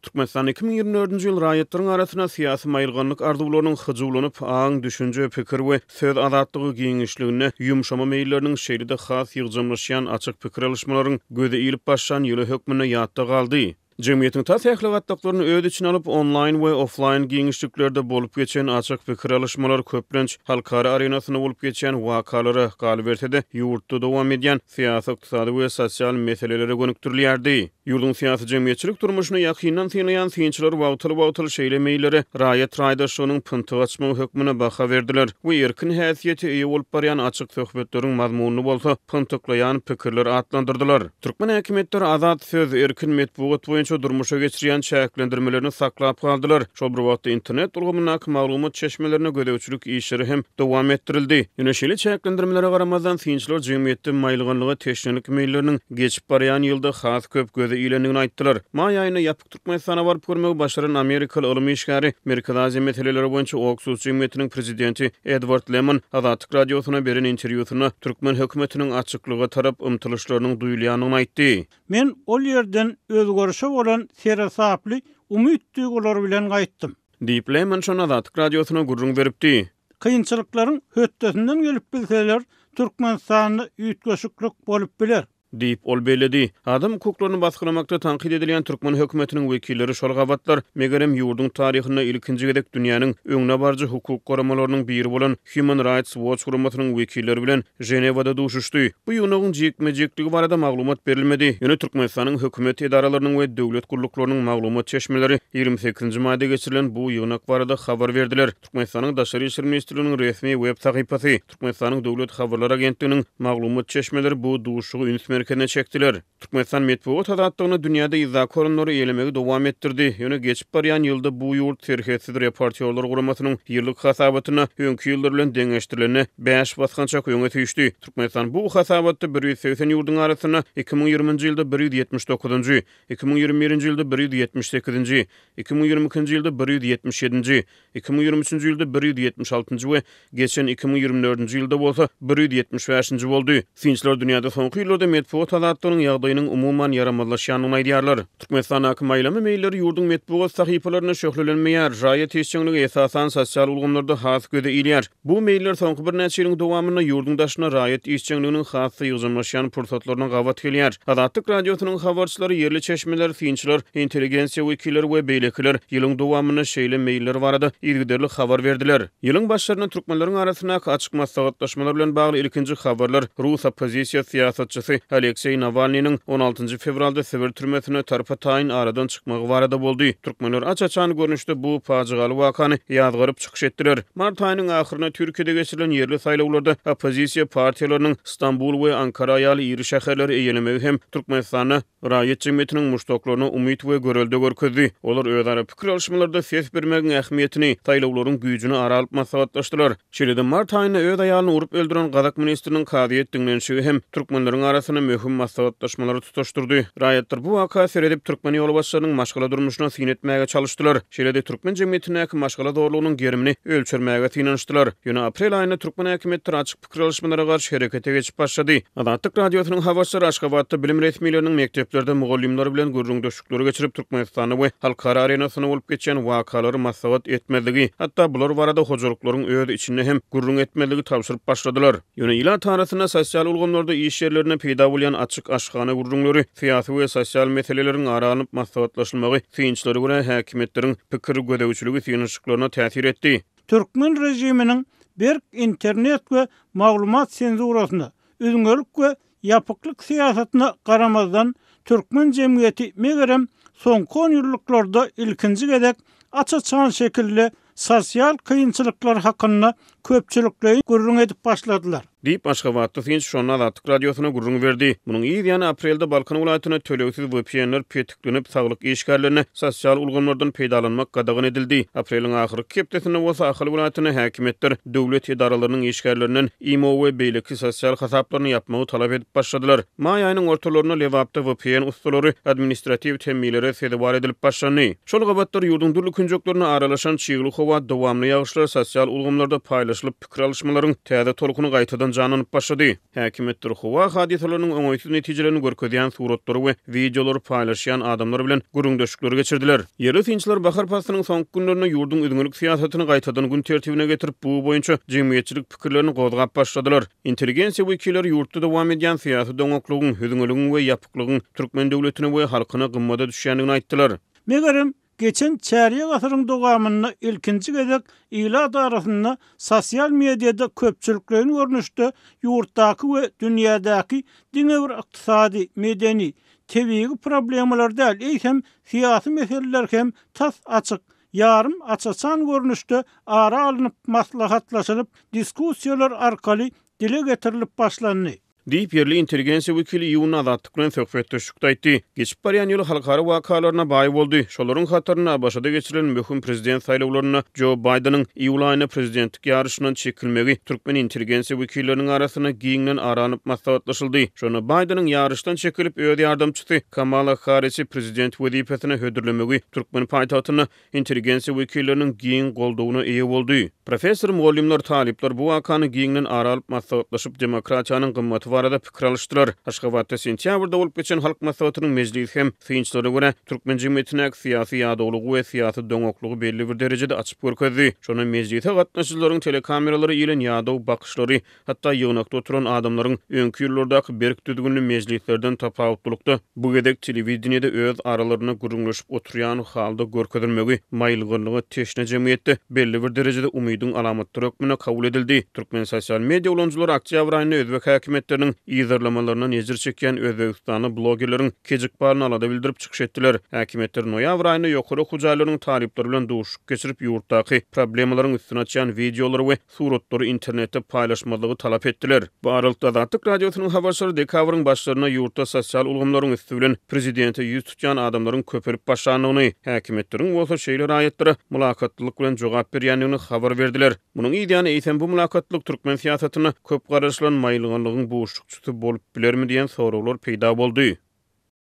Türkmenistanda 2024-nji ýyl raýatlaryň arasynda syýasy maýylganlyk arzuwlarynyň hyjuwlanyp, aň, düşünje, pikir we söz azatlygy giňişliginde ýumşama meýilleriniň şeýle-de has ýygjamlaşýan açyk pikir alyşmalaryň göze ilip başlan ýyly hökmünde ýatda galdy. Jemgyýetiň tas ähli gatlaklaryny öz içine alyp, onlaýn we oflaýn giňişliklerde bolup geçen açyk pikir alyşmalar köplenç halkara arenasynda bolup geçýän wakalara, galyberse-de, ýurtda dowam edýän syýasy, ykdysady we sosial meselelere gönükdirilýärdi. Ýurduň syýasy-jemgyýetçilik durmuşyny ýakyndan synlaýan synçylar wagtal-wagtal şeýle meýillere raýat raýdaşlygynyň pyntyk açmagy hökmünde baha berdiler we erkin häsiýete eýe bolup barýan açyk söhbetleriň mazmunyny bolsa pyntyklaýan pikirler atlandyrdylar. Türkmen häkimiýetleri azat söz, erkin metbugat boýunça durmuşa geçirýän çäklendirmelerini saklap galdylar. Şol bir wagtda internet ulgamyndaky maglumat çeşmelerine gözegçilik işleri hem dowam etdirildi. Ýöne şeýle çäklendirmelere garamazdan, synçylar jemgyýetde maýylganlyga teşnelik meýilleriniň geçip barýan ýylda has köp göze ilendigini aýtdylar. Maý aýynda ýapyk Türkmenistana baryp görmegi başaran amerikaly ylym işgäri, Merkezi Aziýa meseleleri boýunça Oksus jemgyýetiniň prezidenti Edward Lemon Azatlyk Radiosyna beren interwýusynda türkmen hökümetiniň açyklyga tarap ymtylyşlarynyň duýulýandygyny aýtdy. Men ol ýerden özgerişe bolan seresaply umyt duýgulary bilen gaýtdym. Diýip, Lemon şonda Azatlyk Radiosyna gürrüň beripdi. Kynçylyklaryň hötdesinden gelip bilseler, Türkmenistanda üýtgeşiklik bolup biler. Diýip, ol belledi. Adam hukuklaryny basgylamakda tankyt edilýän türkmen hökümetiniň wekilleri şol gabatlar, megerem, ýurduň taryhynda ilkinji gezek dünýäniň öňdebaryjy hukuk guramalarynyň biri bolan Human Rights Watch guramasynyň wekilleri bilen Ženewada duşuşdy. Bu ýygnagyň jikme-jikligi barada maglumat berilmedi, ýöne Türkmenistanyň hökümet edaralarynyň we döwlet gulluklarynyň maglumat çeşmeleri 28-nji maýda geçirilen bu ýygnak barada habar berdiler. Türkmenistanyň Daşary işler ministrliginiň resmi web sahypasy, Türkmenistanyň Döwlet habarlar agentliginiň maglumat çeşmeleri bu duşuşygy üns merkezine çekdiler. Türkmenistan metbugat azatlygynda dünýäde yzdaky orunlary eýelemegi dowam etdirdi, ýöne geçip barýan ýylda bu ýurt Serhetsiz reportýorlar guramasynyň ýyllyk hasabatynda öňki ýyllar bilen deňeşdirilende bäş basgançak öňe süýşdi. Türkmenistan bu hasabatda 180 ýurduň arasynda 2020-nji ýylda 179-njy, 2021-nji ýylda 178-nji, 2022-nji ýylda 177-nji, 2023-nji ýylda 176-njy we geçen 2024-nji ýylda bolsa 175-nji boldy. Synçylar dünýäde soňky ýyllarda metbugat azatlygynyň ýagdaýynyň umuman ýaramazlaşýandygyny aýdýarlar. Türkmenistandaky maýlama meýilleri ýurduň metbugat sahypalarynda şöhlelenmeýär, raýat işjeňligi esasan sosial ulgamlarda has göze ilýär. Bu meýiller soňky birnäçe ýylyň dowamynda ýurduň daşynda raýat işjeňliginiň has-da ýygjamlaşýan pursatlaryna gabat gelýär. Azatlyk Radiosynyň habarçylary, ýerli çeşmeler, synçylar, intelligensiýa wekilleri we beýlekiler ýylyň dowamynda şeýle meýiller barada yzygiderli habar berdiler. Ýylyň başlarynda türkmenleriň arasyndaky açyk maslahatlaşmalar bilen bagly ilkinji habarlar rus oppozisiýa syýasatçysy Alekseý Nawalnynyň on altynjy fewralda Sibir türmesinde tarpa-taýyn aradan çykmagy barada boldy. Türkmenler aç-açan görnüşde bu pajygaly wakany ýazgaryp çykyş etdiler. Mart aýynyň ahyrynda Türkiýede geçirilen ýerli saýlawlarda oppozisiýa partiýalarynyň Stambul we Ankara ýaly iri şäherleri eýelemegi hem Türkmenistanda raýat jemgyýetiniň muşdaklaryna umyt we görelde görkezdi. Olar özara pikir alyşmalarda ses bermegiň ähmiýetini, saýlawlaryň güýjüni ara alyp maslahatlaşdylar. Şeýle-de mart aýynda öz aýalyny urup öldüren gazak ministriniň kazyýet diňlenişigi hem türkmenleriň arasynda möhüm maslahatlaşmalary tutaşdyrdy. Raýatlar bu waka seredip, türkmen ýolbaşçylarynyň maşgala durmuşyna syn etmäge çalyşdylar. Şeýle-de türkmen jemgyýetindäki maşgala zorlugynyň gerimini ölçermäge synanyşdylar. Ýöne aprel aýynda türkmen häkimiýetleri açyk pikir alyşmalara garşy herekete geçip başlady. Azatlyk Radiosynyň habarçylary Aşgabatda bilim resmileriniň mekdeplerde mugallymlar bilen gürrüňdeşlikleri geçirip, Türkmenistanda we halkara arenasynda bolup geçýän wakalary maslahat etmezligi, hatda bular barada hojalyklaryň öz içinde hem gürrüň etmezligi tabşyryp başladylar. Ýöne ilat arasynda sosial ulgamlarda iş ýerlerinde peýda bolýan açyk aşhana gürrüňleri, syýasy we sosial meseleleriň ara alnyp maslahatlaşylmagy synçylara görä häkimiýetleriň pikir gözegçiligi synanyşyklaryna täsir etdi. Türkmen režiminiň berk internet we maglumat senzurasyna, üzňelik we ýapyklyk syýasatyna garamazdan, türkmen jemgyýeti, megerem, soňky onýyllyklarda ilkinji gezek aç-açan şekilde sosial kynçylyklar hakynda köpçülikleýin gürrüň edip başladylar. Diýip, aşgabatly synçy şonda Azatlyk Radiosyna gürrüň berdi. Munuň yz ýany aprelde Balkan welaýatynda tölegsiz VPN-ler petiklenip, saglyk işgärlerine sosial ulgamlardan peýdalanmak gadagan edildi. Apreliň ahyrky hepdesinde bolsa Ahal welaýatynda häkimiýetler döwlet edaralarynyň işgärlerinden imo we beýleki sosial hasaplaryny ýapmagy talap edip başladylar. Maý aýynyň ortalarynda Lebapda VPN ussalary administratiw temmilere sezewar edilip başlandy. Şol gabatlar ýurduň dürli künjeklerine aralaşan çygly howa, dowamly ýagyşlar sosial ulgamlarda paýlaşylyp, pikir alyşmalaryň täze tolkuny gaýtadan. gaýtadan janlanyp başlady. Häkimiýetler howa hadysalarynyň oňaýsyz netijelerini görkezýän suratlary we wideolary paýlaşýan adamlar bilen gürrüňdeşlikleri geçirdiler. Ýerli synçylar bahar paslynyň soňky günlerinde ýurduň üzňelik syýasatyny gaýtadan gün tertibine getirip, bu boýunça jemgyýetçilik pikirlerini gozgap başladylar. Intelligensiýa wekilleri ýurtda dowam edýän syýasy doňaklygyň, üzňeligiň we ýapyklygyň türkmen döwletine we halkyna gymmada düşýändigini aýtdylar. Megerem, Geçen çärýek asyryň dowamynda ilkinji gezek ilat arasynda sosial mediada köpçülikleýin görnüşde ýurtdaky we dünýädäki diňe bir ykdysady, medeni, tebigy problemalar däl, eýsem syýasy meseleler hem tas açyk, ýarym aç-açan görnüşde ara alnyp maslahatlaşylyp, diskussiýalar arkaly dile getirilip başlandy. Diýip, ýerli intelligensiýa wekili iýunda Azatlyk bilen söhbetdeşlikde aýtdy. Geçip barýan ýyl halkara wakalaryna baý boldy. Şolaryň hatarynda ABŞ-da geçirilen möhüm prezident saýlawlarynda Jo Baýdeniň iýul aýynda prezidentlik ýaryşyndan çekilmegi türkmen intelligensiýa wekilleriniň arasynda giňden ara alnyp maslahatlaşyldy. Şonda Baýdeniň ýaryşdan çekilip, öz ýardamçysy Kamala Harrisi prezident wezipesine hödürlemegi türkmen paýtagtynda intelligensiýa wekilleriniň giň goldawyna eýe boldy. Professor-mugallymlar, talyplar bu wakany giňden ara alyp maslahatlaşyp, demokratiýanyň gymmaty barada pikir alyşdylar. Aşgabatda sentýabrda bolup geçen Halk Maslahatynyň mejlisi hem, synçylara görä, türkmen jemgyýetindäki syýasy ýadawlygy we syýasy doňaklygy belli bir derejede açyp görkezdi. Şonda mejlise gatnaşyjylaryň telekameralara ilen ýadaw bakyşlary Hatda ýygnakda oturan adamlaryň öňki ýyllardaky berk düzgünli mejlislerden tapawutlylykda, bu gezek telewideniýede öz aralarynda gürrüňleşip oturýan halda görkezilmegi maýylganlyga teşne jemgyýetde belli bir derejede umydyň alamatlary hökmünde kabul edildi. Türkmen sosial media ulanyjylary oktýabr aýynda özbek häkimiýetleriniň yzarlamalaryndan ejir çekýän özbegistanly blogerleriň kej ykbalyna alada bildirip çykyş etdiler. Häkimiýetler noýabr aýynda ýokary okuw jaýlarynyň talyplary bilen duşuşyk geçirip, ýurtdaky problemalaryň üstüni açýan wideolary we suratlary internetde paýlaşmazlygy talap etdiler. Bu aralykda, Azatlyk Radiosynyň habarçylary dekabryň başlarynda ýurtda sosial ulgamlaryň üsti bilen prezidente ýüz tutýan adamlaryň köpelip başlandygyny, häkimiýetleriň bolsa şeýle raýatlara mylakatlylyk bilen jogap berýändigini habar berdiler. Munuň yzýany, eýsem bu mylakatlylyk türkmen syýasatynda köp garaşylan maýylganlygyň buşlukçysy bolup bilermi diýen soraglar peýda boldy.